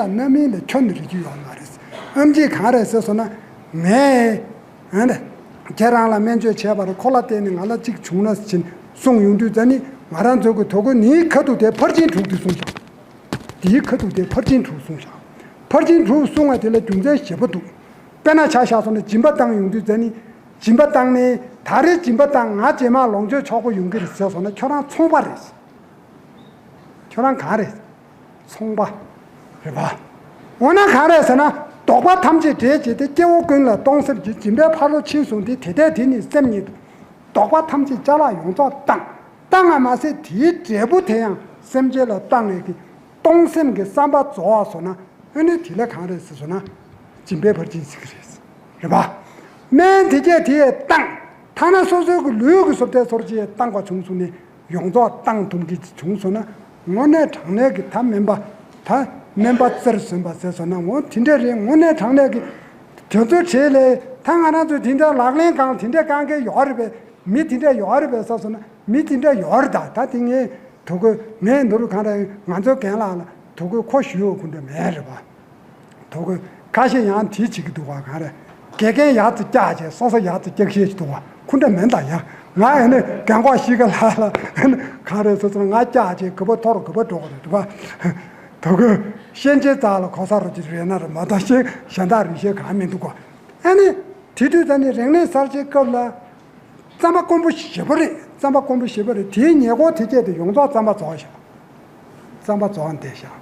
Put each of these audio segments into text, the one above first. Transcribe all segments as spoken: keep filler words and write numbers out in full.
རྣམ་སྨིན་ལས་ཁྱོན་ནས་རེག་རྒྱུ་ཡོད་མ་རེད། ཨེམ་ཆིས་གང་རེད་ཟེར་སོང་ན། ངས་ཨ་ནི་ཁྱེད་རང་ལ་སྨན་བཅོས་བྱས་པ་རེད། ཁོ་ལ་བརྟེན་ནས་ང་ལ་གཅིག་བྱུང་ན་ཕྱིན་གསུངས་ཡོང་དུས་ཙ་ནི། ང་རང་ཚོ་གི་དོ་ཁུར་ནིའི་ཁ་ཐུག་དེ་ཕར་ཕྱིན་དྲུག་དེ་གསུངས་ཤག་དེའི་ཁ་ཐུག་དེ་ཕར་ཕྱིན་དྲུག་གསུངས་ཤག་ཕར་ཕྱིན་དྲུག་གསུངས་པ་དེ་ལ་རྒྱུ་མཚན་ཞེ་པོ་འདུག་དཔེར་ན་ཆ་བཞག་སོང་ན་སྦྱིན་པ་བཏང་ཡོང་དུས་ཙ་ནི། སྦྱིན་པ་བཏང་ནས་ད་རེས་སྦྱིན་པ་བཏང་ང་རྗེས་མ་ལོངས་སྤྱོད་ཆོག་པོ་ཡོང་གི་རེད་ཟེར་སོང་ན་ཁྱོད་རང་ཚོང་པ་རེད། ཁྱོད་རང་གང་རེད། ཚོང་པ་རེད་པ། འོ་ན་གང་རེད་ཟེར་ན། བདོག་པ་ཐམས་ཅད་བསྒྲལ་བྱས་ཏེ་སྐྱེ་བོ་ཀུན་ལ་གཏོང་སེམས་ཀྱིས་སྦྱིན་པའི་ཕ་རོལ་ཕྱིན་བཟུང་སྟེ། དེ་ལྟས་དེ་ནི་སེམས་ཉིད་དུ། བདོག་པ་ཐམས་ཅད་ཅ་ལག་ཡོངས་རྫོགས་བཏང་། བཏང་བ་མ་ཟད་དེའི་འབྲས་བུ་དེ་ཡང་སེམས་ཅན་ལ་བཏང་བའི་གི་གཏོང་སེམས་ཀྱི་བསམ་པ་རྫོགས་པ་སོང་ན། ཨ་ནི་དེ་ལ་གང་རེད་ཟེར་སོང་ན། སྦྱིན་པའི་ཕར་ཕྱིན་ཟེར་གི་རེད། རེད་པ། སྨན་དེ་གས་དེ་ཡས་བཏང་། ཐ་ན་སོ་སོའི་གི་ལུས་ཀྱི་གཟུགས་དེ་སོར་ཅིག་ཡས་བཏང་པ་བྱུང་སོང་ནས། ཡོངས་རྫོགས་བཏང་ཐུབ་མཁན་ཅིག་བྱུང་སོང་ན། དངོས་གནས་དྲང་གནས་ཀྱི་ད་སྨན་པ། ད་སྨན་པ་རྩེར་སོན་པ་ཟེར་སོང་ན། འོ་དེ་འདྲ་རེད། དངོས་གནས་དྲང་གནས་ཀྱི་དེ་ཚོའི་གྲས་ལས། ད་ང་རང་ཚོས་དེ་འདྲ་ལག་ལེན་གང་དེ་འདྲ་གང་གས་ཡོད་རེད་པས། མི་དེ་འདྲ་ཡོད་རེད་པས་ཟེར་སོང་ན། མི་དེ་འདྲ་ཡོད་རེད། ད་ད་དེ་ངས་དོ་ཁུར་ངས་འདུག་རུ་གང་རེད། ང་ཚོའི་རྒན་ལགས་ལ་དོ་ཁུར་ཁོ་ཞུ་ཡོད་ཁུ་འདྲ་མེད་རེད་པ། དོ་ཁུར་ཁ་ཤས་ཡང་དེ་བྱེད་ཀྱི་འདུག་བ། གང་རེད། དགེ་རྒན་ཡར་ཙི་བཀྱག་བྱས། སོ་སོ་ཡར་ཙི་བཀྱག་ཤེས་ཀྱི་འདུག་བ། ཁུ་འདྲ་མེད་ད་ཡ། ང་ཨེ་ནི་རྒན་གོག་ཤི་ཁ་ལགས་ལ་ཨེ་ནི་གང་རེད་ཟེར་སོང་ན། ང་བཀྱག་བྱས་ག་པར་འཐོར་ག་པར་འགྲོ་གི་རེད་པ། དོ་ཁུར་ཤན་ཆེན་རྩ་ལ་གོ་ས་རོ་ཅིག་རེད་ན་རེད་མ་གཏོགས་ཤན་གཞན་དག་རིགས་ཤེས་གང་མི་འདུག་གོ། ཨ་ནི། དེ་དུས་ད་ནི་རིག་གནས་གསར་བརྗེའི་སྐབས་ལ། རྩམ་པ་དཀོན་པོ་ཞེ་པོ་རེད། རྩམ་པ་དཀོན་པོ་ཞེ་པོ་རེད། དེའི་ཉེ་འཁོར་དེ་སྐད་དུ་ཡོངས་རྫོགས་རྩམ་པ་རྫོགས་ཤག་རྩམ་པ་རྫོགས་བསྡད་ཤག་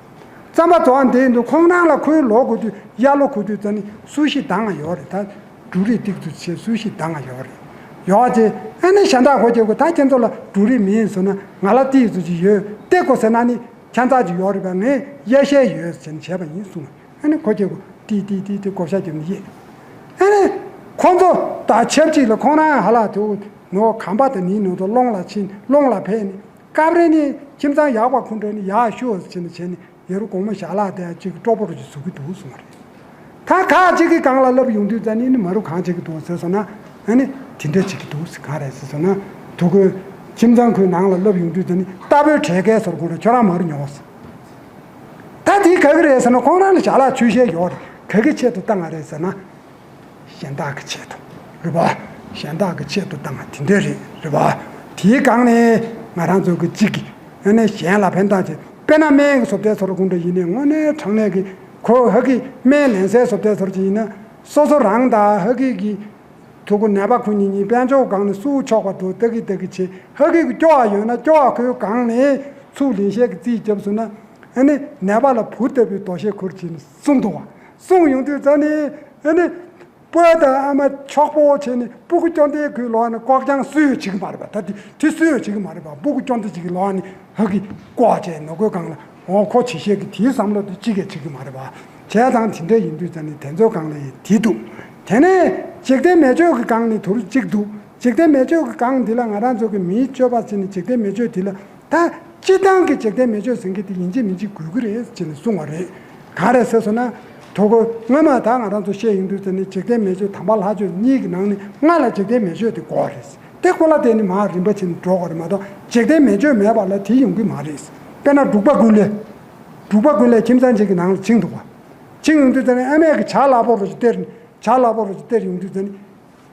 རྩམ་པ་རྫོགས་བསྡད་འདུག་ཁོང་རང་ལ་ཁོའི་ལོ་དགུ་དུས་གཡག་ལོ་དགུ་དུས་ད་ནི་སུ་ཞིག་འདང་ང་ཡོད་རེད། ད་འབྲུ་རིགས་ཏིག་ཏུ་བྱས་སུ་ཞིག་འདང་ང་ཡོད་རེད། ཡོད་ཅེ། ཨ་ནི་གཞན་དག་གོ་ཁྱེད་ཀོ་ད་ཁྱེད་ཚོ་ལ་འབྲུ་རིགས་མིན་ཟེར་ན། ང་ལ་ཏིག་ཙུ་ཅིག་ཡོད། ཏེ་ཀོ་ཟེར་ན་ནི། ཁྱད་མཚར་ཅིག་ཡོད་རེད་པ། ངས་གཡས་ཤད་ཡོད་ཟེར་ནས་བྱས་པ་ཡིན་གསུངས། ཨ་ནི་ཁོ་ཁྱེད་ཀོ་ཏི་ཏི་ཏི་ཏི་བགོ་བཤའ་རྒྱབ་ནས་གཡས། ཨ་ནི་ཁོ་ཚོ་དང་ཆབས་ཅིག་ལ་ཁོང་རང་ཧ་ལ་དུ་ནོ་གམ་པ་དང་ནི་ནོ་དུ་སློང་ལ་ཕྱིན། སློང་ལ་ཕེབས་ནས། སྐབས་རེ་ནི་ཁྱིམ་ཚང་ཡག་པ་ཁུ་འདྲ་ནི་ཡག་ཤོས་ཟེར་ནས་བྱས་ནས། ཡ་རུ་གོང་མ་ཞལ་ལག་དེ་གཅིག་སྤྲོ་པོ་རུ་ཅིག་བཟོ་གི་འདུག་གསུངས་པ་རེད། ད་ཁ་ཅིག་གིས་གང་ལ་ལབ་ཡོང་དུས་ཙ་ནི་ནི་མ་རུ་གང་བྱེད་ཀྱི་འདུག་ཟེར་སོང་ན། ཨ་ནི་དེ་འདྲ་བྱེད་ཀྱི་འདུག་ཟེར། གང་རེད་ཟེར་སོང་ན། དུ་གོས་ཁྱིམ་ཚང་ཁོའི་ནང་ལ་ལབ་ཡོང་དུས་ཙ་ནི་རྟ་ཕོའི་གྲས་ཀའི་ཟོར་ཁོང་ར་ཁྱོད་རང་མ་རུ་ཉོག་ཟེར། ད་དེ་ག་གི་རེད་ཟེར་ན། ཁོང་རང་ལ་ཞལ་ལག་ཆོས་བཤད་ཡོད་རེད། ག་གི་ཆེད་དུ་བཏང་བ་རེད་ཟེར་ན། གཞན་དག་གི་ཆེད་དུ་རེད་པ། གཞན་དག་གི་ཆེད་དུ་བཏང་བ་དེ་འདྲ་རེད། རེད་པ། དེའི་སྒང་ནས་ང་རང་ཚོ་གི་གཅིག་གི་ཨ་ནི་གཞན་ལ་ཕན་ཐོགས་བྱེད། དཔེར་ན་སྨན་གྱི་བཟོ་ལྟའི་ཚོར་ཁུངས་འདྲ་ཡིན་ནའི། དངོས་གནས་དྲང་གནས་ཀྱི་ཁོ་ཧ་གི་སྨན་ལེན་སའི་བཟོ་ལྟའི་ཚོར་ཅིག་ཡིན་ན། སོ་སོ་རང་དང་ཧ་གི་གི་ཐུག་གུ་ནད་པ་ཁོ་གཉིས་གཉིས་དཔལ་འབྱོར་སྒང་ནས་སུ་ཆོག་པ་འདུག་ལྟ་གི་ལྟ་གི་བྱེད། ཧ་གི་གི་སྐྱོ་བ་ཡོད་ན་སྐྱོ་བ་ཁོའི་སྒང་ནས་ཚུར་ལེན་བཤད་ཀྱི་རྩིས་བརྒྱབ་སོང་ན། ཨ་ནི་ནད་པ་ལ་བུ་ལྟ་བུའི་དོ་ཤལ་ཁུར་བྱས་ནས་གསུངས་འདུག་བ། གསུངས་ཡོང་དུས་ཙ་ནི་ཨ་ནི། སྤོས་དང་ཨ་མ་ཆོག་པོ་བྱས་ནས་སྤུ་གུ་སྐྱོ་འདའི་ཁུལ་ལོག་ནས་ལྐོག་རྐྱང་སུས་ཡོད་བྱེད་ཀྱི་མ་རེད་པ། ད་དེ་དེ་སུས་ཡོད་བྱེད་ཀྱི་མ་རེད་པ། སྤུ་གུ་སྐྱོ་འདའི་ཅིག་གི་ལོག་ནས་ཧ་གི་ལྐོག་བྱས་ནོ་གོའི་སྒང་ལ། འོ་ཁོ་བྱེད་ཤེས་ཀྱི་དེའི་བསམ་བློ་དེ་གཅིག་གིས་བྱེད་ཀྱི་མ་རེད་པ། བྱས་ཙང་དེ་འདྲ་ཡིན་དུས་ཙ་ནི་དེ་ཚོའི་སྒང་ལ་ཡིན་དེ་འདུག་དེ་ནས་འཇིག་རྟེན་མེ་མཆོད་ཀྱི་སྒང་ནི་དུར་གཅིག་འདུག་འཇིག་རྟེན་མེ་མཆོད་ཀྱི་སྒང་འདི་ལ་ང་རང་ཚོ་གི་མིའི་སྤྱོད་པ་ཟེར་ནས་འཇིག་རྟེན་མེ་མཆོད་འདི་ལ། ད་སྤྱི་བཏང་གི་འཇིག་རྟེན་མེ་མཆོད་ཟེར་མཁན་དེ་ཡིན་གཅིག་མིན་གཅིག་དགོས་ཀྱི་རེད་ཅེས་ནས་གསུངས་པ་རེད། ག་རེ་ཟེར་སོང་ན། དོ་གོ་སྔ་མ་ད་ང་རང་ཚོ་བཤད་ཡོང་དུས་ཙ་ནི་འཇིག་རྟེན་མེ་མཆོད་དམ་པ་ལྷ་མཆོད་གཉིས་ཀྱི་ནང་ནས་ལྔ་ལ་འཇིག་རྟེན་མེ་མཆོད་དེ་དགོས་རེད། དེ་ཁོ་ལ་བརྟེན་ནས་མར་རིམ་པ་བྱས་ནས་འགྲོ་དགོས་རེད་མ་གཏོགས། འཇིག་རྟེན་མེ་མཆོད་མེད་པ་ལ་དེ་ཡོང་གི་མ་རེད། དཔེར་ན་འབྲུག་པ་ཀུན་ལེགས། འབྲུག་པ་ཀུན་ལེགས་ཁྱིམ་ཚང་གཅིག་གི་ནང་ལ་བྱིངས་འདུག་བ། བྱིངས་ཡོང་དུས་ཙ་ནི་ཨ་མས་ཀྱི་ཇ་ལག་པོ་རུ་ཅིག་སྟེར། ཇ་ལག་པོ་རུ་ཅིག་སྟེར་ཡོང་དུས་ཙ་ནི།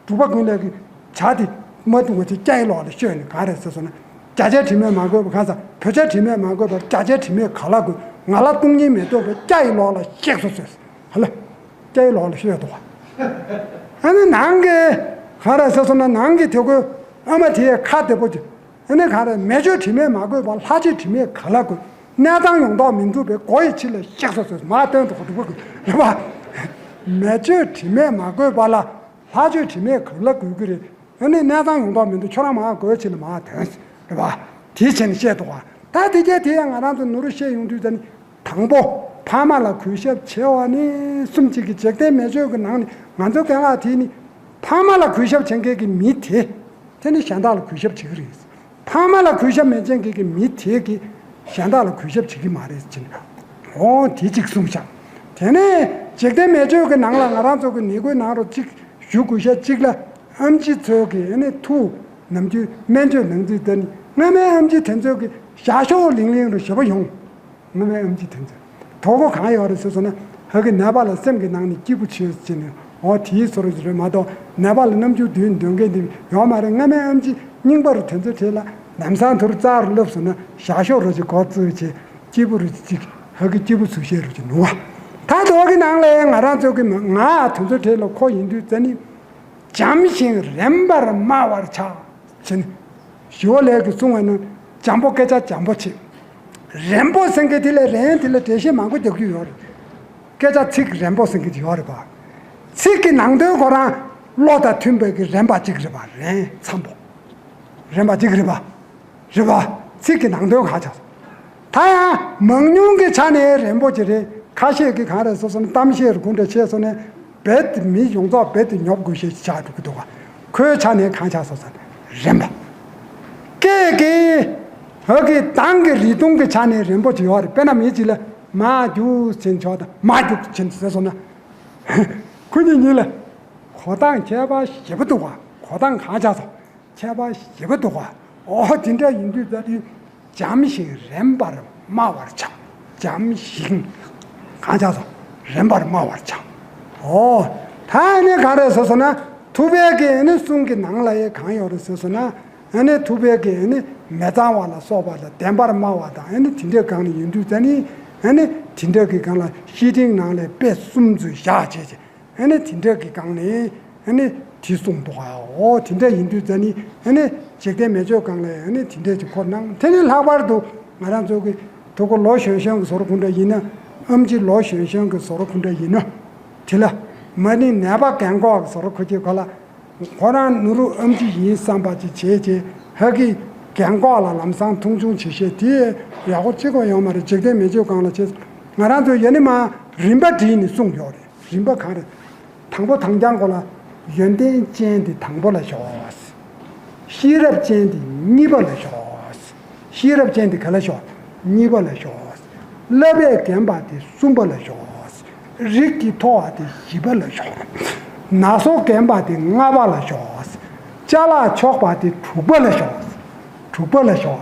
འབྲུག་པ་ཀུན་ལེགས་ཀྱིས་ཇ་དེ་མ་བཏུང་བ་ཅིག་སྐྱ་ཡི་ལོགས་ལ་བཤོས་ནས། ག་རེ་ཟེར་སོང་ན། བརྒྱ་ཆའི་དྲི་མས་མ་གོས་པ། གང་ཟག་བོད་ཆའི་དྲི་མས་མ་གོས་པར་བརྒྱ་ཆའི་དྲི་མས་ག་ལ་གོས། ང་ལ་བཏུང་སྙིང་མེད་འདུག་པས་སྐྱ་ཡི་ལོགས་ལ་གཤེགས་སོ་ཟེར། ཧ་ལ། སྐྱ་ཡི་ལོགས་ལ་བཤོས་འདུག་བ། ཨ་ནི་ནང་གི་ག་རེ་ཟེར་སོང་ན། ནང་གི་དེ་ཁོའི་ཨ་མ་དེའི་ཁ་བདེ་པོ་ཅིག་ཨ་ནི་ག་རེ། མེ་མཆོད་དྲི་མས་མ་གོས་པ་ལྷ་མཆོད་དྲི་མས་ག་ལ་གོས། གནས་ཚང་ཡོངས་རྫོགས་མི་འགྲུབ་པས་སྒོ་ཡི་ཕྱི་ལ་གཤེགས་སོ་ཟེར། མར་སྟོན་འགྲོ་གི་འདུག་པ་གི་རེད་པ། མེ་མཆོད་དྲི་མས་མ་གོས་པ་ལ་ལྷ་མཆོད་དྲི་མས་ག་ལ་གོས་ཀྱི་རེད། ཨ་ནི་གནས་ཚང་ཡོངས་རྫོགས་མི་འདུག་ཁྱོད་རང་མར་སྒོ་ཡི་ཕྱི་ལ་མར་ཐོན་ཟེར་རེད་པ། དེ་བྱས་ནས་བཤད་འདུག་ག་ད་དེ་གས་དེ་ཡང་ང་རང་ཚོ་ནོར་བཤད་ཡོང་དུས་ཙ་ནི། དང་པོ། ཕ་མ་ལ་གུས་ཞབས་བྱེད་པ་ནི་གསུམ་གཅིག་གི་འཇིག་རྟེན་མེ་མཆོད་ཀྱི་ནང་ནས་ང་ཚོ་རྒན་ལགས་དེ་ནི་ཕ་མ་ལ་གུས་ཞབས་བྱེད་མཁན་གྱི་མི་དེ། དེ་ནི་གཞན་དག་ལ་གུས་ཞབས་བྱེད་ཀྱི་རེད། ཕ་མ་ལ་གུས་ཞབས་མེད་མཁན་གྱི་མི་དེ་གིས་གཞན་དག་ལ་གུས་ཞབས་བྱེད་ཀྱི་མ་རེད་ཅེས། འོ་དེ་གཅིག་གསུངས་ཤག་དེ་ནས་འཇིག་རྟེན་མེ་མཆོད་ཀྱི་ནང་ལ་ང་རང་ཚོ་གི་ནི་གོའི་ནང་རུ་གཅིག་ཞུ་དགོས་ཤག་གཅིག་ལ་ཨེམ་ཆི་ཚོས་གི་ཨ་ནི་ཐུགས་ནམ་རྒྱུན་སྨན་བཅོས་གནང་རྩིས་ལྟ་ནི། སྔ་མའི་ཨེམ་ཆི་དེ་ཚོས་གི་ཞག་ཤོག་ལིང་ལིང་རུ་ཞེ་པོ་ཡོང་། སྔ་མའི་ཨེམ་ཆི་དེ་ཚོས། དོ་གོ་གང་ཡོད་རེད་ཟེར་སོང་ན། ཧ་གི་ནད་པ་ལ་སེམས་ཀྱི་ནང་ནས་སྐྱིད་པོ་བྱོས་ཟེར་ནས། འོ་དེའི་བཟོ་འདྲ་ཞིག་རེད་མ་གཏོགས། ནད་པ་ལ་རྣམ་འགྱུར་བསྟན་འདོད་མཁན་དེ་ཡོད་མ་རེད། སྔ་མའི་ཨེམ་ཆི་རྙིང་པ་རུ་དེ་ཚོའི་གྲས་ལ་ལམ་སང་དུ་རྩ་རུ་བསླབས་སོང་ན། ཞག་ཤོག་རུ་ཅིག་གོ་བཙུགས་བྱས། སྐྱིད་པོ་རུ་ཅིག་ཧ་གི་སྐྱིད་པོ་ཚུལ་བཞིན་རུ་ཅིག་ནུ་བ། ད་དོ་གི་ནང་ལ་ང་རང་ཚོ་གི་མ་ང་དེ་ཚོའི་གྲས་ལ་ཁོ་ཡིན་དུས་ཙ་ནི། འཇམ་ཞིང་རན་པར་སྨྲ་བར་བྱ། ཕྱིན། ཞི་བ་ལྷས་ཀྱིས་གསུངས་པ་ནི། འཇམ་པོ། སྐད་ཆ་འཇམ་པོ་བྱེད། རན་པོ་ཟེར་མཁན་དེ་ལ་རན་དེ་ལ་འགྲེལ་བཤད་མང་པོ་རྒྱག་རྒྱུ་ཡོད་རེད། སྐད་ཆ་ཚིག་རན་པོ་ཟེར་མཁན་དེ་ཡོད་རེད་པ། ཚིག་གི་ནང་དོན་ཁོ་རང་བློ་དང་མཐུན་པའི་གི་རན་པ་གཅིག་རེད་པ། རན་འཇམ་པོ། རན་པ་གཅིག་རེད་པ། རེད་པ། ཚིག་གི་ནང་དོན་གང་ཆགས། ད་ཡང་མང་ཉུང་གི་ཆ་ནས་རན་པོ་ཅིག་རེད། ཁ་ཤས་ཀྱིས་གང་རེད་ཟེར་སོང་ན། གཏམ་བཤད་རུ་གུ་འདྲ་བྱས་སོང་ནས། རྦད་དེ་མི་ཡོངས་རྫོགས་རྦད་དེ་ཉོབ་དགོས་ཤེས་ཆགས་འགྲོ་གི་འདུག་ག་ཁོའི་ཆ་ནས་གང་ཆགས་སོང་ཟེར་ན། རན་པ། སྐད་ཀྱི་ཧ་གི་གདངས་ཀྱི་རིགས་མཐུན་གྱི་ཆ་ནས་རན་པོ་ཅིག་ཡོད་རེད། དཔེར་ན་མི་གཅིག་ལ་མ་རྒྱུག་ཕྱིན་ཆོག་དང་མ་རྒྱུག་ཕྱིན་ཟེར་སོང་ན། ཁོ་གཉིས་གཉིས་ལ་གོ་སྟངས་ཁྱད་པར་ཞེ་པོ་འདུག་ག་གོ་སྟངས་གང་ཆགས་སོང་། ཁྱད་པར་ཞེ་པོ་འདུག་ག་འོ་དེ་འདྲ་ཡིན་དུས་ད་དུས། འཇམ་ཞིང་རན་པར་སྨྲ་བར་བྱ། འཇམ་ཞིང་། གང་ཆགས་སོང་། རན་པར་སྨྲ་བར་བྱ། འོ། ད་ཨ་ནི་གང་རེད་ཟེར་སོང་ན། ཐུབ་པའི་གི་ཨ་ནི་གསུང་གི་ནང་ལ་ཡི་གང་ཡོད་རེད་ཟེར་སོང་ན། ཨ་ནི་ཐུབ་པའི་གི་ཨ་ནི་མི་གཙང་བ་ལ་སོགས་པ་ལ་བདེན་པར་སྨྲ་བ་དང་། ཨ་ནི་དེ་འདྲའི་སྒང་ནས་ཡིན་དུས་ད་ནི། ཨ་ནི་དེ་འདྲའི་གི་སྒང་ལ་བཤེས་སྤྲིང་ནང་ལས་དཔེ་གསུམ་ཚོས་བཞག་བྱས་བྱས། ཨ་ནི་དེ་འདྲ་གི་སྒང་ནས་ཨ་ནི་དེ་གསུངས་འདུག་ག་འོ་དེ་འདྲ་ཡིན་དུས་ད་ནི་ཨ་ནི་འཇིག་རྟེན་མེ་མཆོད་སྒང་ལ་ཨ་ནི་དེ་འདྲ་ཅིག་ཁོ་གནང་། དེ་ནི་ལྷག་པར་དུ་ང་རང་ཚོ་གི་དུ་གོ་ལོ་གཞོན་གཞོན་གི་བཟོ་འདྲ་ཁོ་འདྲ་ཡིན་ན། ཨེམ་ཆི་ལོ་གཞོན་གཞོན་གི་བཟོ་འདྲ་ཁོ་འདྲ་ཡིན་ན། དེ་ལ་མ་ནི་ནད་པ་རྒན་གོག་གི་བཟོ་འདྲ་ཁོ་ཅིག་གོ་ལ། ཁོ་རང་ནུ་རུ་ཨེམ་ཆི་ཡིན་བསམ་པ་ཅིག་བྱས་བྱས། ཧ་གི་རྒན་གོག་ལ་ལམ་སང་མཐོང་ཆུང་བྱེད་ཤེས་དེ་ཡག་པོ་གཅིག་པ་ཡོད་མ་རེད། འཇིག་རྟེན་མེ་མཆོད་སྒང་ལ་བྱས། ང་རང་ཚོ་ཡ་ནི་མ་རིམ་པ་བྲིས་ནས་གསུངས་ཡོད་རེད། རིམ་པ་གང་རེད། དང་པོ་དང་རྐྱང་གོ་ལ། ཡོན་ཏན་ཅན་དེ་དང་པོ་ལ་ཞོག་ཤེས་རབ་ཅན་དེ་གཉིས་པ་ལ་ཞོག་ཤེས་རབ་ཅན་དེ་ག་ལ་ཞོག་གཉིས་པ་ལ་ཞོག་བསླབ་པས་རྒན་པ་དེ་གསུམ་པ་ལ་ཞོག་རིགས་ཀྱི་མཐོ་བ་དེ་བཞི་པ་ལ་ཞོག་ན་སོ་རྒན་པ་དེ་ལྔ་པ་ལ་ཞོག་ཅ་ལག་ཆོག་པ་དེ་དྲུག་པ་ལ་ཞོག་དྲུག་པ་ལ་ཞོག་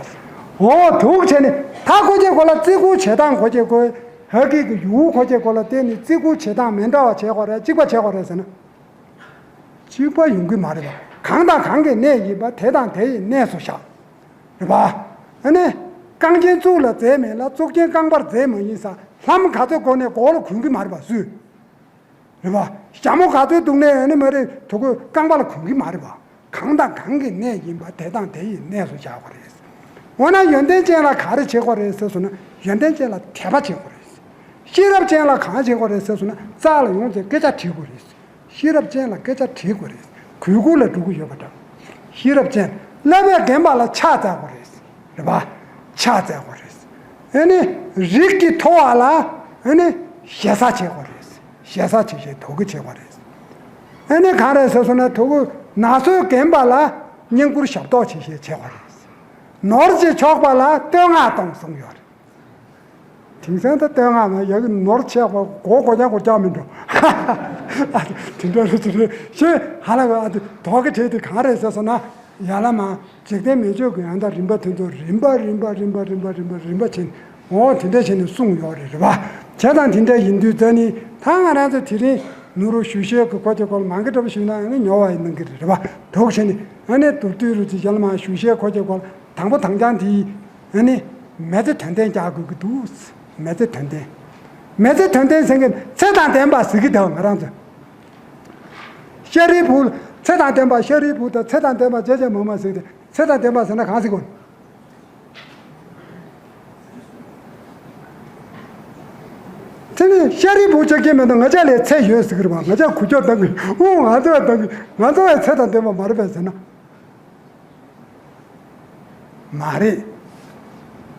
འོ་དྲུག་བྱས་ནས་ད་ཁོ་ཅེ་གོ་ལ། བརྩི་བཀུར་བྱེད་སྟངས་ཁོ་ཅེ་གོ། ཧ་གི་གི་ཡུལ་ཁོ་ཅེ་གོ་ལ་བརྟེན་ནས་བརྩི་བཀུར་བྱེད་སྟངས་མི་འདྲ་བ་བྱེད་དགོས་རེད། གཅིག་པ་བྱེད་དགོས་རེད་ཟེར་ན། གཅིག་པ་ཡོང་གི་མ་རེད་པ། གང་དང་གང་གི་གནས་ཡིན་པ་དེ་དང་དེ་ཡི་གནས་སུ་བཞག་རེད་པ། ཨ་ནི། རྐང་རྗེན་གཙུག་ལ་འཛེགས་མིན་ལ། གཙུག་རྒྱན་རྐང་པར་འཛེགས་མ་ཡིན་ས། ལྷམ་ག་ཚོད་གོན་ནས་མགོ་ལ་གོན་གི་མ་རེད་པ་སུས། རེད་པ། ཞྭ་མོ་ག་ཚོད་གཏུགས་ནས་ཨ་ནི་མ་རེད། དོ་གོས་རྐང་པ་ལ་གོན་གི་མ་རེད་པ། གང་དང་གང་གི་གནས་ཡིན་པ་དེ་དང་དེ་ཡི་གནས་སུ་བཞག་པ་རེད། འོ་ན་ཡོན་ཏན་ཅན་ལ་ག་རེ་བྱེད་དགོས་རེད་ཟེར་སོང་ན། ཡོན་ཏན་ཅན་ལ་དད་པ་བྱེད་དགོས་རེད། ཤེས་རབ་ཅན་ལ་གང་བྱེད་དགོས་རེད་ཟེར་སོང་ན། རྩ་ལ་ཡོང་ཚེ་སྐད་ཆ་དྲིས་དགོས་རེད། ཤེས་རབ་ཅན་ལ་སྐད་ཆ་དྲིས་དགོས་རེད། གུས་བཀུར་ལ་འགྲོ་གི་ཡོད་པ་འདྲ། ཤེས་རབ་ཅན། བསླབ་པས་རྒན་པ་ལ་ཕྱག་འཚལ་དགོས་རེད། རེད་པ། ཕྱག་འཚལ་དགོས་རེད། ཨ་ནི། རིགས་ཀྱི་མཐོ་བ་ལ་ཨ་ནི་ཞེ་ས་བྱེད་དགོས་རེད། ཞེ་ས་བྱེད་ཞེས་དོ་གུ་བྱེད་དགོས་རེད། ཨ་ནི་གང་རེད་ཟེར་སོང་ན། དོ་གུ་ན་སོ་རྒན་པ་ལ་བསྙེན་བཀུར་ཞབས་ཏོག་བྱེད་ཞེས་བྱེད་དགོས་རེད། ནོར་གྱི་ཕྱོགས་པ་ལ་བསྟོད་བསྔགས་གཏོང་གསུངས་ཡོད་རེད། དེང་སང་ད་བསྟོད་བསྔགས་མ་ཡག་གི། ནོར་ཆག་པ་མགོ་སྒོ་རྐྱང་སྒོ་རྐྱང་མི་འགྲོ། ཨ་དེ་འདྲ་རེད་ཅེས་རེད་ཤེས་ཧ་ལ་གི། ཨ་དེ་དོག་གི་བྲིས་དེ་གང་རེད་ཟེར་སོང་ན། ཡ་ལ་མ་འཇིག་རྟེན་མེ་མཆོད་ཀྱི་ཡང་དག་རིམ་པ་དེ་ཚོ་རིམ་པ་རིམ་པ་རིམ་པ་རིམ་པ་རིམ་པ་བྱས་ནས། འོ་དེ་འདྲ་བྱས་ནས་གསུངས་ཡོད་རེད། རེད་པ། བྱས་ཙང་དེ་འདྲ་ཡིན་དུས་ད་ནི་ད་ང་རང་ཚོ་དེ་རིང་ནུ་རུ་ཞུ་ཤེས་ཀྱི་ཁོ་ཅེ་གོ་ལ་མང་གི་འདྲ་པོ་ཞུས་ན་ཨ་ནི་ཉོ་བ་ཡིན་གནང་གི་རེད། རེད་པ། དོག་བྱས་ནས་ཨ་ནི་མདོར་བསྡུས་རུ་ཅིག་ཡ་ལ་མ་ཞུ་ཤེས་ཁོ་ཅེ་གོ་ལ་དང་པོ་དང་རྐྱང་དེ་ཡིས། ཨ་ནི། མི་ཚེ་དོན་ལྡན་རྒྱག་དགོས་ཀྱི་འདུག་མི་ཚེ་དོན་ལྡན། མི་ཚེ་དོན་ལྡན་ཟེར་མཁན་ཚེ་དང་ལྡན་པ་ཟེར་གྱི་འདུག་ང་རང་ཚོ། ཤཱ་རིའི་བུ། ཚེ་དང་ལྡན་པ། ཤཱ་རིའི་བུ་དང་ཚེ་དང་ལྡན་པ་ཇེ་ཇེ་མང་མང་ཟེར་ཏེ། ཚེ་དང་ལྡན་པ་ཟེར་ན་གང་ཟེར་དགོས། དེ་ནི་ཤཱ་རིའི་བུ་ཆགས་ཀྱི་མེད་དོ། ང་ཅག་ལ་ཚེ་ཡོད་ཟེར་གྱི་རེད་པ། ང་ཅག་གུ་ཅོག་བཏང་གི། ཨོ་ང་ཚོ་བ་བཏང་གི། ང་ཚོ་བས་ཚེ་དང་ལྡན་པ་མ་རེད་པས་ཟེར་ན། མ་རེད།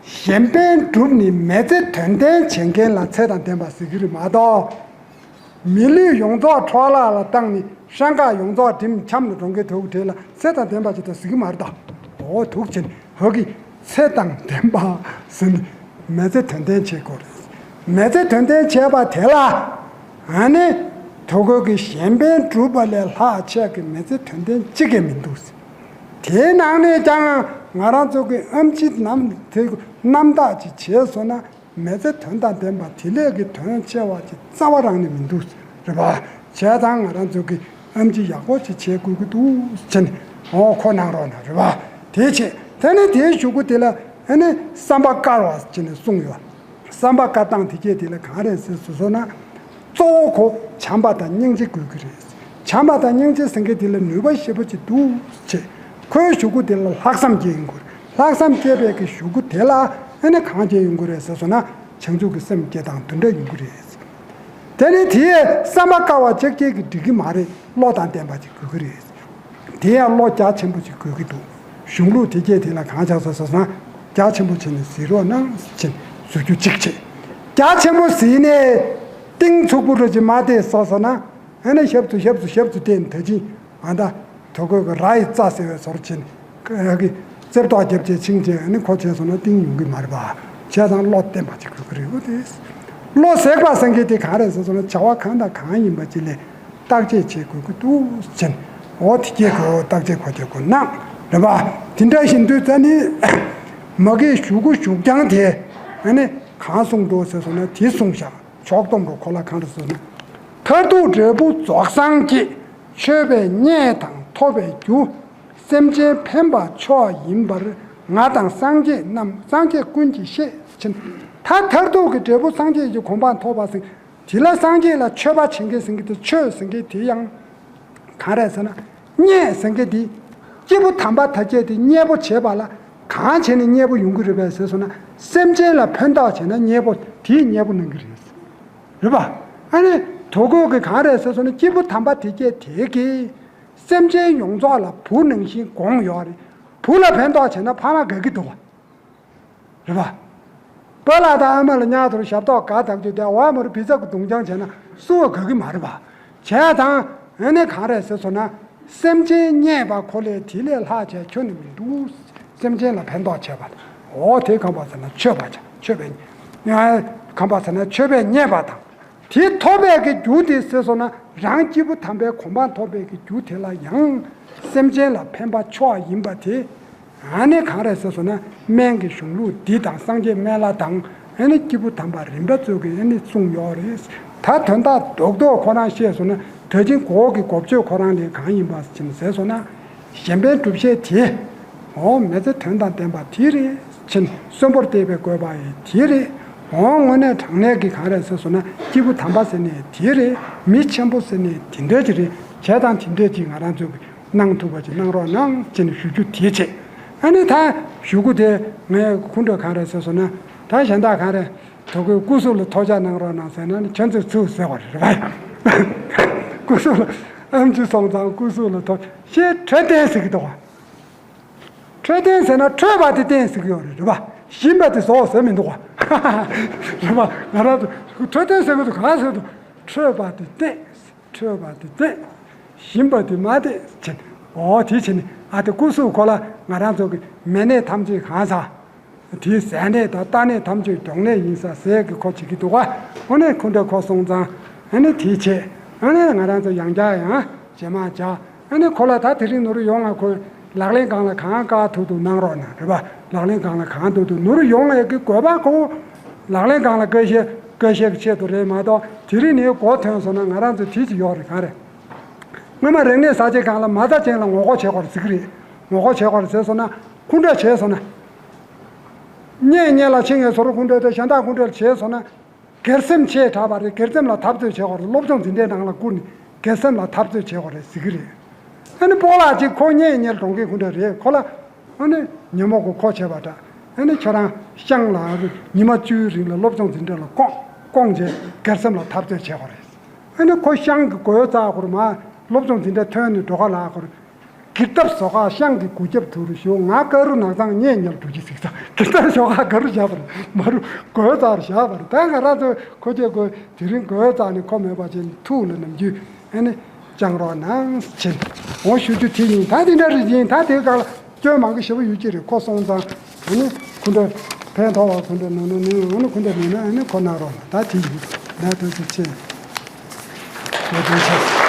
གཞན་ཕན་བསྒྲུབས་ནས་མི་ཚེ་དོན་ལྡན་བྱེད་མཁན་ལ་ཚེ་དང་ལྡན་པ་ཟེར་གྱི་རེད་མ་གཏོགས། མི་ལུས་ཡོངས་རྫོགས་འཕྲོ་བརླག་ལ་བཏང་ནས་ཤ་ཁྲག་ཡོངས་རྫོགས་བསྒྲིམས་འཁྱམས་ནས་འགྲོ་མཁན་དེ་ཚོའི་གྲས་ལ་ཚེ་དང་ལྡན་པ་ཅིག་ད་ཟེར་གྱི་མ་རེད་ད། འོ་དོག་བྱས་ནས་ཧ་གི་ཚེ་དང་ལྡན་པ་ཟེར་ནས་མི་ཚེ་དོན་ལྡན་བྱེད་དགོས་རེད། མི་ཚེ་དོན་ལྡན་བྱས་པ་དེ་ལ། ཨ་ནི། དོ་གོས་ཀྱི་གཞན་ཕན་སྒྲུབ་པ་ལས་ལྷག་ཆེ་གི་མི་ཚེ་དོན་ལྡན་གཅིག་ཀྱང་མི་འདུག་དེའི་ནང་ནས་ཀྱང་ང་རང་ཚོ་གི་ཨེམ་ཆི་རྣམ་དེ་རྣམ་དག་ཅིག་བྱས་སོང་ན། མི་ཚེ་དོན་དང་ལྡན་པ་དེ་ལས་ཀྱི་དོན་ཆེ་བ་ཅིག་རྩ་བ་རང་ནས་མི་འདུག་རེད་པ། བྱས་ཙང་ང་རང་ཚོ་གི་ཨེམ་ཆི་ཡག་པོ་ཅིག་བྱེད་དགོས་ཀྱི་འདུག་ཟེར་ནས་འོ་ཁོ་གནང་རོགས་གནང་རེད་པ། དེ་བྱས་དེ་ནས་དེའི་གཞུག་གུ་དེ་ལ་ཨ་ནི་བསམ་པ་དཀར་བ་ཟེར་ནས་གསུངས་ཡོད། བསམ་པ་དཀར་སྟངས་དེ་སྐད་དེ་ལ་གང་རེད་ཟེར་སོང་ན། གཙོ་བོ་ཁོ་བྱམས་པ་དང་སྙིང་རྗེ་དགོས་ཀྱི་རེད། བྱམས་པ་དང་སྙིང་རྗེ་ཟེར་མཁན་དེ་ལ་ནུས་པ་ཞེ་པོ་ཅིག་འདུག་ཅེས། ཁོའི་གཞུག་གུ་དེ་ལ་ལྷག་བསམ་སྐྱེ་ཡོང་གི་རེད། ལྷག་བསམ་སྐྱེས་པའི་གི་གཞུག་གུ་དེ་ལ་ཨ་ནི་གང་སྐྱེ་ཡོང་གི་རེད་ཟེར་སོང་ན། བྱང་ཆུབ་ཀྱི་སེམས་སྐྱེ་སྟངས་དེ་འདྲ་ཡོང་གི་རེད། དེ་ནི་དེའི་བསམ་པ་དཀར་བ་ཅིག་སྐྱེ་གི་འགྲིག་གི་མ་རེད། བློ་དང་ལྡན་པ་ཅིག་དགོས་ཀྱི་རེད། དེ་ཡང་བློ་རྒྱ་ཆེན་པོ་ཞིག་དགོས་ཀྱི་འདུག་གཞུང་ལུགས་དེ་སྐད་དེ་ལ་གང་ཆགས་སོ་ཟེར་ན། རྒྱ་ཆེན་པོ་བྱས་ནས་གཟིགས་རོགས་གནང་ཟེར་ནས་ཟེར་རྒྱུ་གཅིག་བྱས། རྒྱ་ཆེན་པོ་གཟིགས་ནས་གཏིང་ཚུགས་པོ་རུ་ཅིག་མ་བལྟས་སོ་ཟེར་ན། ཨ་ནི་ཞབས་ཏུ་ཞབས་ཏུ་ཞབས་ཏུ་བལྟས་ནས་ད་ཅི་ང་ད་དོ་གོས་ཀྱི་ར་ཡི་རྩ་ཟེར་བའི་ཟོར་བྱས་ནས་ཨ་གི་རྩེབ་ཏོག་རྒྱབ་བྱས་ཕྱིན་བྱས་ཨ་ནི་ཁོ་བྱས་སོང་ན་གཏིང་ཡོང་གི་མ་རེད་པ། བྱས་ཙང་བློ་བརྟན་པ་ཅིག་དགོས་ཀྱི་རེད། འོ་དེ་བློ་ཟེར་བ་ཟེར་མཁན་དེ་གང་རེད་ཟེར་སོང་ན་བྱ་བ་གང་དང་གང་ཡིན་པ་ཅིག་ལས། བརྟག་དཔྱད་བྱེད་དགོས་ཀྱི་འདུག་ཟེར། འོ་དེ་སྐད་གོ་བརྟག་དཔྱད་གོ་དེ་གོ་གནང་རེད་པ། དེ་འདྲ་བཞིན་དུ་ཙ་ནི་མ་གི་གཞུག་གུ་གཞུག་རྐྱང་དེ་ཨ་ནི་གང་གསུངས་འགྲོ་ཟེར་སོང་ན་དེ་གསུངས་བཞག་ཕྱོགས་སྡོམ་རུ་ཁོ་ལ་གང་རེད་ཟེར་ན། མཐར་ཐུག་འབྲས་བུ་རྫོགས་སངས་རྒྱས། མཆོད་པས་རྙེད་དང་ཐོབ་པའི་རྒྱུ། སེམས་ཅན་ཕན་པ་མཆོག་ཡིན་པར། ང་དང་སངས་རྒྱས་རྣམས་སངས་རྒྱས་ཀུན་གྱིས་ཤེས་ཕྱིན། ད་མཐར་ཐུག་གི་འབྲས་བུ་སངས་རྒྱས་ཀྱི་གོ་འཕང་ཐོབ་པ་ཟེར། དེ་ལ་སངས་རྒྱས་ལ་མཆོད་པ་བྱེད་མཁན་ཟེར་མཁན་དེ་མཆོད་ཟེར་མཁན་དེ་ཡང་གང་རེད་ཟེར་ན། རྙེད་ཟེར་མཁན་དེ་སྐྱེས་བུ་དམ་པ་དག་བྱས་ཏེ་མཉེས་པོ་བྱེད་པ་ལ་གང་བྱས་ནས་མཉེས་པོ་ཡོང་གི་རེད་པས་ཟེར་སོང་ན། སེམས་ཅན་ལ་ཕན་ཐོགས་བྱས་ན་མཉེས་པོ་དེས་མཉེས་པོ་གནང་གི་རེད། རེད་པ། ཨ་ནི་དོ་གོས་ཀྱི་གང་རེད་ཟེར་སོང་ན་སྐྱེས་བུ་དམ་པ་དེ་སྐད་དེ་གིས་སེམས་ཅན་ཡོངས་རྫོགས་ལ་བུ་ནང་བཞིན་དགོངས་ཡོད་རེད། བུ་ལ་ཕན་ཐོགས་བྱས་ན་ཕ་མ་དགའ་གི་འདུག་བ། རེད་པ། པཱ་ལགས་དང་ཨ་མ་ལ་ཉག་ཐོར་ཞབས་ཏོག་དགའ་དག་ཅིག་དེ་འོག་མར་བི་ཛ་གི་རྡུང་རྐྱང་བྱས་ན་སུ་བ་དགའ་གི་མ་རེད་པ། བྱས་ཙང་ཨ་ནི་གང་རེད་ཟེར་སོང་ན། སེམས་ཅན་རྙེད་པ་ཁོ་ལས་དེ་ལས་ལྷག་བྱས་ཁྱོན་ནས་མི་འདུག་སེམས་ཅན་ལ་ཕན་ཐོགས་བྱས་པ། འོ་དེ་གང་པ་ཟེར་ན་མཆོད་པ་བྱ་མཆོད་པའི་གང་པ་ཟེར་ན་མཆོད་པས་རྙེད་པ་དང་། དེ་ཐོབ་པའི་གི་རྒྱུ་དེ་ཟེར་སོང་ན་རང་སྐྱེས་བུ་དམ་པའི་གོ་འཕང་ཐོབ་པའི་གི་རྒྱུ་དེ་ལ་ཡང་སེམས་ཅན་ལ་ཕན་པ་མཆོག་ཡིན་པ་དེ། ཨ་ནི་གང་རེད་ཟེར་སོང་ན་སྨན་གྱི་གཞུང་ལུགས་འདི་དང་སངས་རྒྱས་སྨན་བླ་དང་ཨ་ནི་སྐྱེས་བུ་དམ་པ་རིམ་པ་ཚོས་ཀྱིས་ཨ་ནི་གསུངས་ཡོད་རེད། ད་དོན་དག་རྡོག་རྡོག་ཁོ་རང་བཤད་སོང་ན་ད་ཅི་གོ་གི་གོ་ཆོད་ཁོ་རང་ལས་གང་ཡིན་པ་ཅིག་ཟེར་སོང་ན། གཞན་ཕན་སྒྲུབ་བྱེད་དེ། འོ་མི་ཚེ་དོན་དང་ལྡན་པ་དེ་རེད། ཕྱིན་གསོན་པོར་བསྡད་པའི་དགོས་པ་ཡི་དེ་རེད། འོ་དངོས་གནས་དྲང་གནས་ཀྱི་གང་རེད་ཟེར་སོང་ན་སྐྱེས་བུ་དམ་པ་ཟེར་ནས་དེ་རེད། མི་ཆེན་པོ་ཟེར་ནས་དེ་འདྲ་ཅིག་རེད། བྱས་ཙང་དེ་འདྲ་ཅིག་ང་རང་ཚོ་གི་གནང་ཐུབ་པ་ཅིག་གནང་རོགས་གནང་ཅེས་ནས་ཞུ་རྒྱུ་དེ་བྱས། ཨ་ནི་ད་ཞུ་སྒོ་དེ་ངས་ཁུ་འདྲ་གང་རེད་ཟེར་སོང་ན་ད་གཞན་དག་གང་རེད། དོ་གོས་སྐུ་གཟུགས་ལ་ཐོ་ཅག་གནང་རོགས་གནང་ཟེར་ན་ནི་ཁྱོད་ཚོས་ཚུར་ཟེར་བ་རེད་པ། སྐུ་གཟུགས་ལ་ཨེམ་ཆི་སོང་ཙང་སྐུ་གཟུགས་ལ་ཐོ་ཞེས་འཕྲོད་བསྟེན་ཟེར་གི་འདུག་བ། འཕྲོད་བསྟེན་ཟེར་ན་འཕྲོད་པ་དེ་བསྟེན་ཟེར་གི་ཡོད་རེད་རེད་པ། ཞིམ་པ་དེ་ཟོ་ཟེར་མི་འདུག་བ། རེད་པ། ང་རང་ཚོ་འཕྲོད་བསྟེན་ཟེར་གི་འདུག་གང་ཟེར་འདུག་འཕྲོད་པ་དེ་བསྟེན། འཕྲོད་པ་དེ་བསྟེན། ཞིམ་པ་དེ་མ་བསྟེན་ཟེར། འོ་དེ་བྱས་ནས་ཨ་དེ་སྐུ་གཟུགས་ཁོ་ལ་ང་རང་ཚོ་གི་མེ་ནད་ཐམས་ཅད་གང་ཟག་དེའི་ཟས་ནད་དང་རྟ་ནད་ཐམས་ཅད་སྡུག་ནད་ཡིན་ས་ཟས་ཀྱི་ཁོ་བྱེད་ཀྱི་འདུག་ག་འོ་ནས་ཁོ་འདྲ་ཁོ་སོང་ཙང་ཨ་ནི་དེ་བྱས་ཨ་ནི་ང་རང་ཚོ་ཡང་བསྐྱར་ཡང་ཇེ་མང་བྱ། ཨ་ནི་ཁོ་ལ་ད་དེ་རིང་ནུ་རུ་ཡོང་ང་ཁོས་ལག་ལེན་སྒང་ལ་གང་དཀའ་ཐུབ་ཐུབ་གནང་རོགས་གནང་རེད་པ། ལག་ལེན་སྒང་ལ་གང་ཐུབ་ཐུབ་ནུ་རུ་ཡོང་ང་ཡ་གི་དགོས་པ་ཁོ་ལག་ལེན་སྒང་ལ་དགའ་ཤས་དགའ་ཤས་ཀྱི་ཆེད་དུ་རེད་མ་གཏོགས་དེ་རིང་ནས་མགོ་ཐོན་སོང་ན་ང་རང་ཚོ་དེ་ཅི་ཡོད་རེད་གང་རེད། སྔོན་མ་རིག་གནས་གསར་བརྗེའི་སྒང་ལ་མ་རྩ་ཅན་ལ་ངོ་རྒོལ་བྱེད་དགོས་རེད་ཟེར་གི་རེད། ངོ་རྒོལ་བྱེད་དགོས་རེད་ཟེར་སོང་ན་སྐུ་འདྲ་བྱས་སོང་ན། གཉེན་ཉེ་ལ་ཕྱིན་ངས་ཟོ་རུ་སྐུ་འདྲ་དེ་གཞན་དག་སྐུ་འདྲ་བྱས་སོང་ན། སྒེར་སེམས་ཆེ་དྲགས་པ་རེད། སྒེར་སེམས་ལ་འཐབ་རྩོད་བྱེད་དགོས་རེད། སློབ་སྦྱོང་འཛིན་གྲྭའི་ནང་ལ་བསྐུར་ནས་སྒེར་སེམས་ལ་འཐབ་རྩོད་བྱེད་དགོས་རེད་ཟེར་གི་རེད། ཨ་ནི་སྤོ་ལགས་ཅིག་ཁོ་གཉེན་ཉེ་ལ་འགྲོ་མཁན་ཁོ་འདྲ་རེད། ཁོ་ལ་ཨ་ནི་ཉིན་མོ་གོ་ཁོ་བྱས་པ་འདྲ། ཨ་ནི་ཁྱོད་རང་ཤང་ལ་ཉི་མ་བཅུའི་རིང་ལ་སློབ་སྦྱོང་འཛིན་གྲྭ་ལ་བསྐོང་བསྐོང་བྱས་སྒེར་སེམས་ལ་འཐབ་རྩོད་བྱེད་དགོས་རེད། ཨ་ནི་ཁོ་ཤང་གི་གོས་རྩ་གོར་མ་སློབ་སྦྱོང་འཛིན་གྲྭ་ཐོན་ནས་འགྲོ་ག་ལ་གོར། གིར་ཐབས་བཟོ་ཁག་ཤང་གི་གུ་རྒྱབ་ཐུ་རུ་ཞོ་ང་ཀ་རུ་ནག་ཚང་ཉེ་ཉལ་འགྲོ་གི་ཟིག་ས་གིར་ཐབས་བཟོ་ཁག་ག་རུ་བཞག་པར་མ་རུ་གོས་རྩར་བཞག་པར་ད་ང་རང་ཚོ་ཁོ་ཁྱེད་གོས་དེ་རིང་གོས་རྩ་ནས་ཁོ་མེད་པ་ཅན་ཐུག་ལ་ནམ་རྒྱུས་ཨ་ནི་བཅང་རོགས་གནང་ཕྱིན་འོ་ཞུ་རྒྱུ་དེ་ཡིན། ད་དེ་འདྲ་རེད་ཡིན། ད་དེ་ག་ལ་སྐྱོན་མང་གི་ཞེ་པོ་ཡོད་ཀྱི་རེད། ཁོ་སོང་ཙང་ཨ་ནི་ཁོ་འདྲ་ཕན་ཐོགས་པ་ཁོ་འདྲ་ནང་ན་ནི་ཨ་ནི་ཁོ་འདྲ་མིན་ན་ཨ་ནི་ཁོ་གནང་རོགས་གནང་། ད་དེ་ཡིན། ད་དོན་དུ་ཆེ་ལ་དོན་ཆེ།